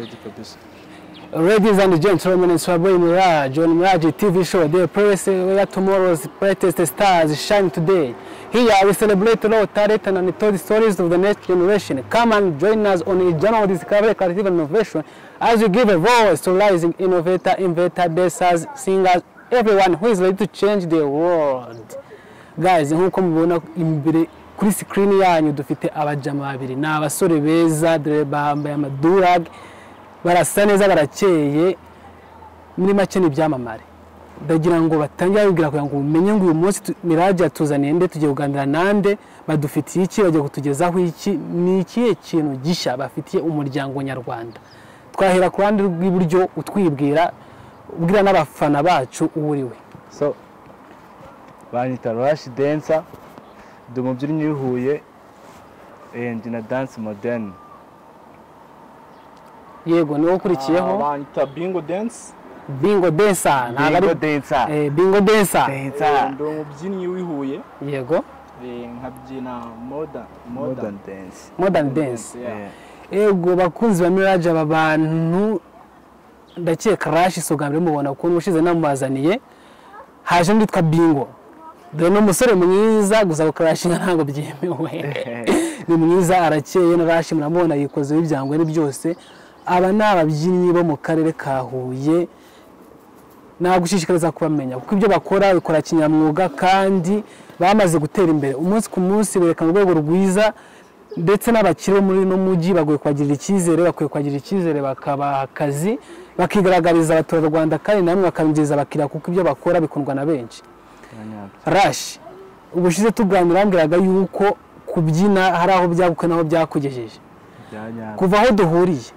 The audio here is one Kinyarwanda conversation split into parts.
Ready kabisa. Ladies and gentlemen, it's your boy Mirage on Mirage TV show, the place where tomorrow's brightest stars shine today. Here we celebrate raw talent and untold stories of the next generation. Come and join us on a journey of discovery, creative innovation as we give a voice to rising innovator, inventor, dancers, singers, everyone who is ready to change the world. Guys, nkuko mubona imbere kuri screen yanyu dufite abajama babiri, ni abasore beza, dore bambaye amadurag, barasa neza, barakeye, muri make ni ibyamamare. Ndagira ngo batangire babibwira kugira ngo umenye ngo uyu munsi Mirage yatuzaniye nde, tugiye kuganira nande, badufitiye iki, bagiye kutugezaho iki, ni ikihe kintu gishya bafitiye umuryango nyarwanda. Twahera ku ruhande rw'iburyo utwibwira, ubwira n'abafana bacu uwo uri we. So banyita Rush Dancer, ndi umubyinnyi w'i Huye, mbyina dance modern. Yego, niwo ukurikiyeho. Banyita Bingo Dance. Bingo Dancer, ntabwo ari Bingo Dancer. Bingo Dancer. Dancer. Ndi umubyinnyi w'i Huye. Yego. Nkabyina modern dance. Modern dance. Yeah. Ego, bakunzi ba Mirage, aba bantu ndakeka Rush isoga mbere mubona ukuntu ushize namubazaniye, haje undi witwa Bingo. Dore ni umusore mwiza, gusa gukarashinga ntabwo byemewe. Ni mwiza, arakeye, na Rush muramubona yikozeho ibyangwe ni byose. Aba ni ababyinnyi bo mu karere ka Huye, nagushishikariza kubamenya kuko ibyo bakora bikora kinyamwuga kandi bamaze gutera imbere umunsi ku munsi, berekana urwego rwiza, ndetse n'abakire bo muri uno mujyi bagoye kubagirira icyizere, bakwiye kubagirira icyizere bakabaha akazi, bakigaragariza abaturarwanda kandi namwe bakabinjiriza abakiriya kuko ibyo bakora bikundwa na benshi. Rush, ubushize tuganira wambwiraga yuko kubyina hari aho byagukuye n'aho byakugejeje. Kuva aho duhuriye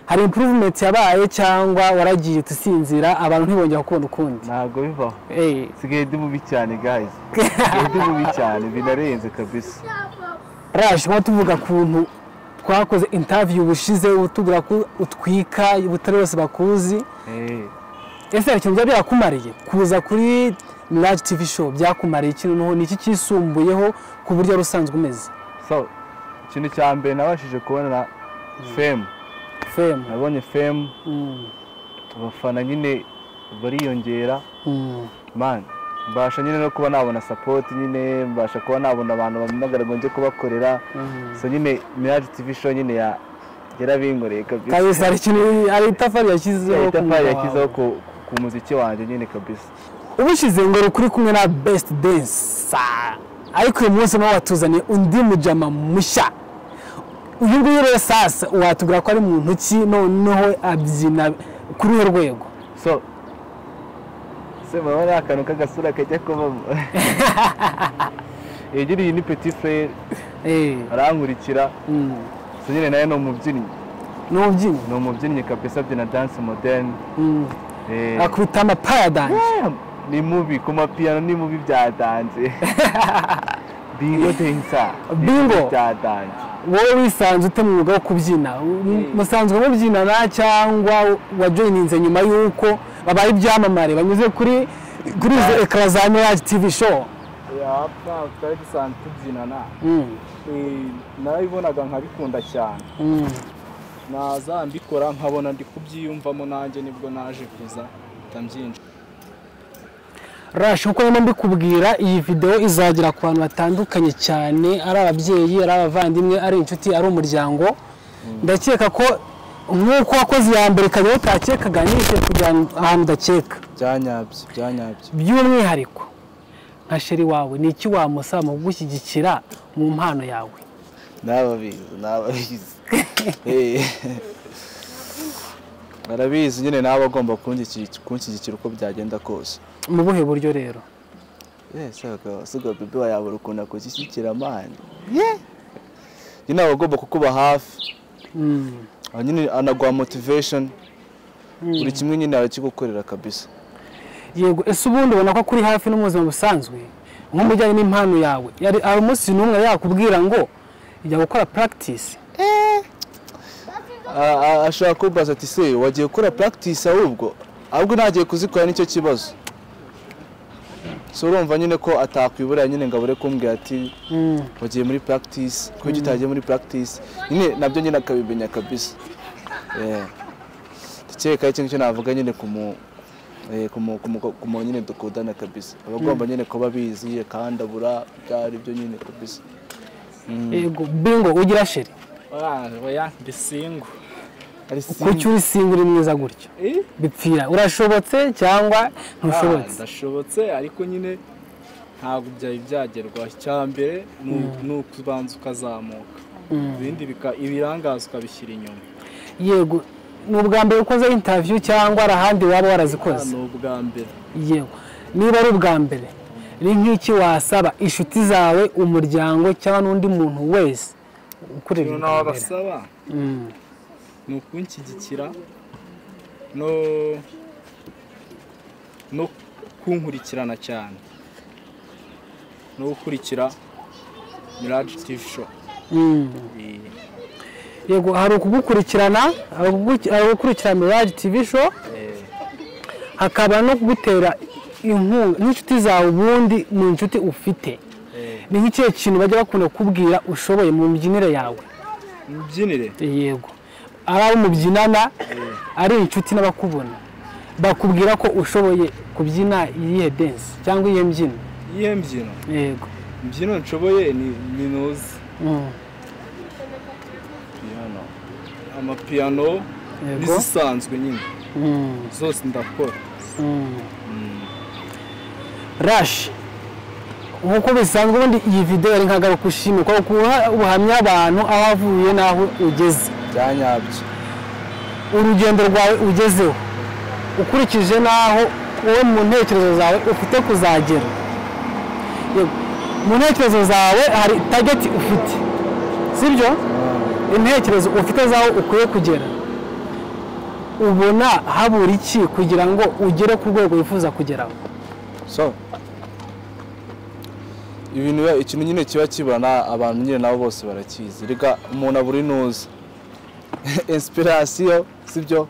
hari improvement yabaye cyangwa waragiye tusinzira abantu ntibongera kubona ukundi? Ntabwo bivaho. Sigaye ndi mubi cyane guys. Sigaye ndi mubi cyane, binarenze kabisa. Rush, nko tuvuga kuntu twakoze interview ubushize utubwira ko utwika ubutare bose bakuzi. Ese hari ikintu byaba byakumariye kuza kuri Mirage TV show? Byakumariye iki noneho, ni iki kisumbuyeho ku buryo wari usanzwe umeze? So ikintu cya mbere nabashije kubona fame. Fame. Nabonye fame. Abafana nyine bariyongera. Man, mbasha nyine no kuba nabona support nyine, mbasha kuba nabona abantu bampamagara ngo nje kubakorera. So nyine Mirage TV show nyine ya yarabinkoreye kabisa. Kabisa, hari ikintu, hari itafari yashyizeho ku Itafari mwuga yashyizeho wawe. ku muziki wanjye nyine kabisa. Ubushize ngo uri kumwe na Best Dancer, ariko uyu munsi nawe watuzaniye undi mujama mushya. Uyu nguyu rero sasa watubwira ko ari muntu ki, noneho abyina kuri uruhe rwego? So se murabona akantu k'agasura kajya kubamo. Iyi ni Petit Frere. Arankurikira. So nyine nawe ni umubyinnyi. Ni umubyinnyi? Ni umubyinnyi kabisa, abyina dance modern. Akubita amapaya. Ni mubi ku mapiyano, ni mubi bya dance. Bingo Dancer. Bingo. Bya dance. Wowe wisanze ute mu mwuga wo kubyina? Musanzwe mubyinana cyangwa wajoininze nyuma y'uko babaye ibyamamare banyuze kuri izo ekara za Mirage TV show? Yapfa, twari dusanzwe tubyinana. Narabibonaga nkabikunda cyane. Naza mbikora nkabona ndi kubyiyumvamo nanjye, nibwo naje kuza ndabyinjira. Rush, nkuko ndimo mbikubwira, iyi video izagera ku bantu batandukanye cyane, ari ababyeyi, ari abavandimwe, ari inshuti, ari umuryango. Ndakeka ko nk'uko wakoze iya mbere ikajya utakekaga, nyine kujya ahantu udakeka. Byanyabyo, byanyabyo. By'umwihariko nka sheri wawe, ni iki wamusaba mu kugushyigikira mu mpano yawe? Nababizi, nababizi. Barabizi nyine, nawe agomba kunshyigikira uko byagenda kose. Mu buhe buryo rero? Suga bebe wayabura ukuntu akuzishyikira man. Nyine aba agomba kukuba hafi. Nyine anaguha motivation. Buri kimwe nyine arakigukorera kabisa. Yego, ese ubundi ubona ko kuri hafi no mu buzima busanzwe nko mu bijyanye n'impano yawe, yari hari umunsi n'umwe yakubwira ngo jya gukora practice? Ashobora kubaza ati se wagiye gukora practice, ahubwo ntagiye kuzikora nicyo kibazo. So urumva nyine ko atakwibura nyine ngo abure kumbwira ati wagiye muri practice, kuki utagiye muri practice, nyine nabyo nyine akabimenya kabisa. Ndakeka ikintu cyo navuga nyine ku muntu nyine dukundana kabisa, abagomba nyine kuba bizi kandi abura byari byo nyine kabisa. Yego Bingo, ugira chéri? Oya, ndi single. Kuki uri single uri mwiza gutyo? Bipfira urashobotse cyangwa ntushobotse? Ndashobotse, ariko nyine ntabwo byari byagerwa. Icya mbere ni ukubanza ukazamuka, ibindi ibirangaza ukabishyira inyuma. Yego, ni ubwa mbere ukoze interview cyangwa hari ahandi waba warazikoze? Ni ubwa mbere. Yego, niba ari ubwa mbere, ni nk'iki wasaba inshuti zawe, umuryango cyangwa n'undi muntu wese ukureba? Ikintu nabasaba ni ukunshyigikira no kunkurikirana cyane, no gukurikira Mirage TV show. Yego, hari ukugukurikirana, hari ugukurikira Mirage TV show, hakaba no kugutera inkunga n'inshuti zawe. Ubundi mu nshuti ufite ni nk'ikihe kintu bajya bakunda kukubwira ushoboye mu mibyinire yawe? Imibyinire? Yego, ari abo mubyinana, ari inshuti n'abakubona, bakubwira ko ushoboye kubyina iyihe dance cyangwa iyihe mbyino? Iyihe mbyino? Yego, imbyino nshoboye ni nozi, piano, amapiano n'izisanzwe nyine zose ndakora. Rash, nkuko bisanzwe ubundi iyi video yari nkagaruka ushime kwa kuha ubuhamya abantu aho avuye naho ugeze, byanyabyo urugendo rwawe ugezeho ukurikije naho wowe mu ntekerezo zawe ufite kuzagera. Mu ntekerezo zawe hari target ufite, sibyo? Intekerezo ufite zaho ukwiye kugera, ubona habura iki kugira ngo ugere ku rwego wifuza kugeraho? So ibintu ikintu nyine kiba kibana abantu nyine nabo bose barakizi. Rega umuntu aburi nuza inspiration, sibyo?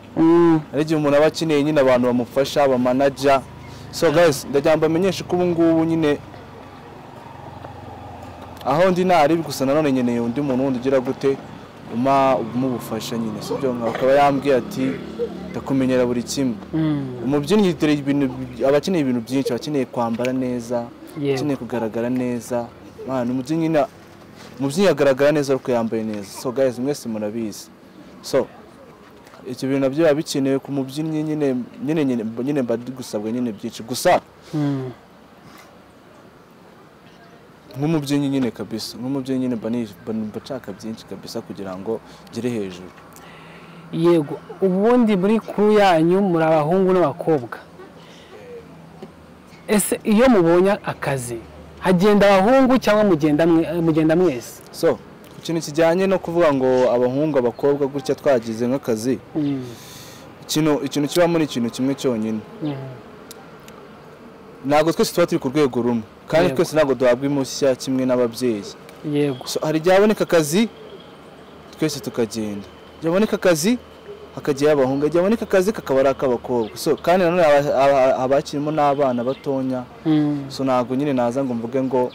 Ari gihe umuntu aba akeneye nyine abantu bamufasha, aba manager. So guys, ndagira mbamenyeshe ko ubu ngubu nyine aho ndi nari gusa nanone nkeneye undi muntu wundi ugira gute umubufasha nyine, sibyo? Akaba yambwiye ati ndakumenyera buri kimwe. Umubyinnyi ibintu aba akeneye ibintu byinshi, aba akeneye kwambara neza, akeneye kugaragara neza. Man, umubyinnyi agaragara neza ariko yambaye neza. So guys, mwese murabizi. So icyo bintu nabyo biba bikenewe ku mubyinnyi nyine nyine nyine mba gusabwa nyine byinshi gusa nk'umubyinnyi nyine kabisa, nk'umubyinnyi nyine mba nshaka byinshi kabisa kugira ngo ngere hejuru. Yego, ubundi muri crew yanyu muri abahungu n'abakobwa, ese iyo mubonye akazi hagenda abahungu cyangwa mugenda mwese? So ikintu kijyanye no kuvuga ngo abahungu abakobwa gutya twagize nk'akazi, ikintu kibamo ni ikintu kimwe cyonyine. Ntabwo twese tuba turi ku rwego rumwe, kandi twese ntabwo duhabwa impushya kimwe n'ababyeyi. Yego, so hari igihe haboneka akazi twese tukagenda, igihe haboneka akazi hakajyayo abahungu, igihe haboneka akazi kakaba ari ak'abakobwa. So kandi nanone habakirimo n'abana batonya. So ntabwo nyine naza ngo mvuge ngo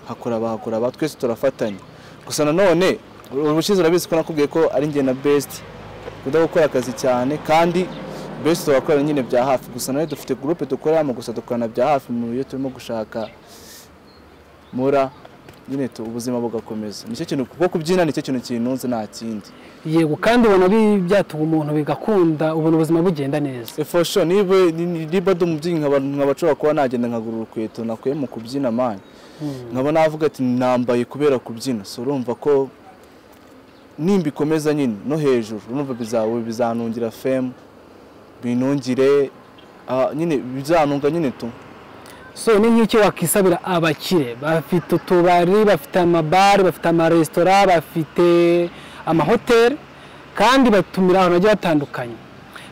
hakora bahakora, twese turafatanya. Gusa nanone ubushize urabizi ko nakubwiye ko ari njye na Best kuda gukora akazi cyane, kandi Best turakora nyine bya hafi. Gusa nanone dufite groupe dukoramo, gusa dukorana bya hafi mu biyo turimo gushaka mura nyine ubuzima bugakomeza. Nicyo kintu, kuko kubyina nicyo kintu kinunze nta kindi. Yego, kandi ubona byatuga umuntu bigakunda, ubona ubuzima bugenda neza. For sure, niba ndi umubyinnyi nkaba kuba nagenda nkagura urukweto nakuye mu kubyina man, nkaba navuga ati nambaye kubera kubyina. So urumva ko nimbikomeza nyine no hejuru urumva bizanungira fame, binungire nyine bizanunga nyine tu. So ni nk'icyo wakisabira abakire bafite utubari, bafite amabari, bafite amaresitora, bafite amahoteli, kandi batumira abantu bagiye batandukanye,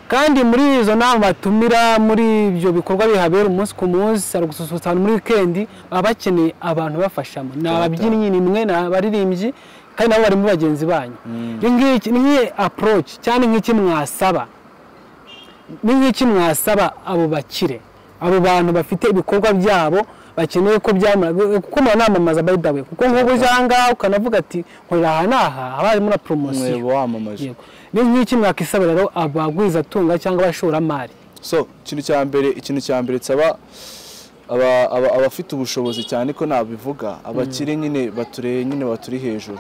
kandi muri izo nama batumira muri ibyo bikorwa bihabera umunsi ku munsi, ari gususurutsa abantu muri weekend, baba bakeneye abantu bafashamo. Ni ababyinnyi, ni mwe, ni abaririmbyi, kandi nabo bari muri bagenzi banyu. Ni nk'iyi approach cyane, nk'iki mwasaba, ni nk'iki mwasaba abo bakire, abo bantu bafite ibikorwa byabo bakeneye ko byamara, kuko muranamamaza by the way, kuko nk'ubu ujanga ukanavuga ati nkorera aha n'aha, haba harimo na promotion. Ni nk'iki mwakisaba rero abagwizatunga cyangwa abashoramari? So ikintu cya mbere nsaba abafite ubushobozi cyane ko nabivuga abakire nyine batureye nyine baturi hejuru.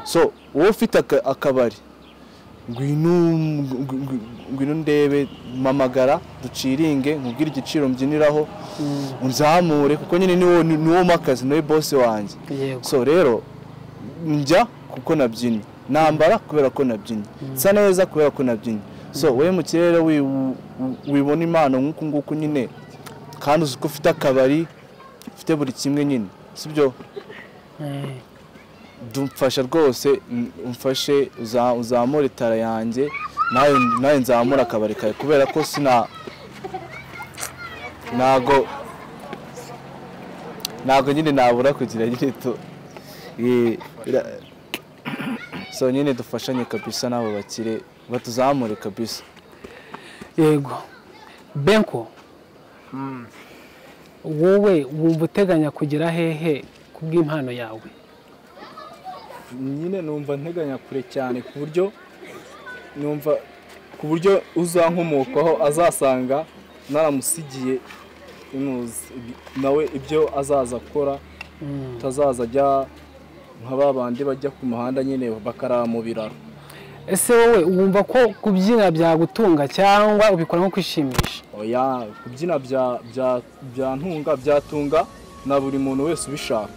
So wowe ufite akabari ngwino ndebe, mpamagara duciringe, nkubwire igiciro mbyiniraho, unzamure kuko nyine niwo makazi, niwe boss wanjye. So rero njya kuko nabyinnye, nambara kubera ko nabyinnye, nsa neza kubera ko nabyinnye. So wowe mu kirere wibona impano nk'uku nguku nyine, kandi uzi ko ufite akabari, ufite buri kimwe nyine, sibyo? Dumfasha rwose, umfashe uzamure itara yanjye, nawe nzamura akabari kawe, kubera ko ntago nyine nabura kugira nyine to. So nyine dufashanye kabisa n'abo bakire batuzamure kabisa. Yego Benko, wowe wumva uteganya kugera hehe kubw'impano yawe? Nyine numva nteganya kure cyane, ku buryo numva ku buryo uzankomokaho azasanga naramusigiye nawe ibyo azaza akora, utazaza ajya nka babandi bajya ku muhanda nyine bakarara mu biraro. Ese wowe wumva ko kubyina byagutunga cyangwa ubikora nko kwishimisha? Oya, kubyina byantunga, byatunga na buri muntu wese ubishaka.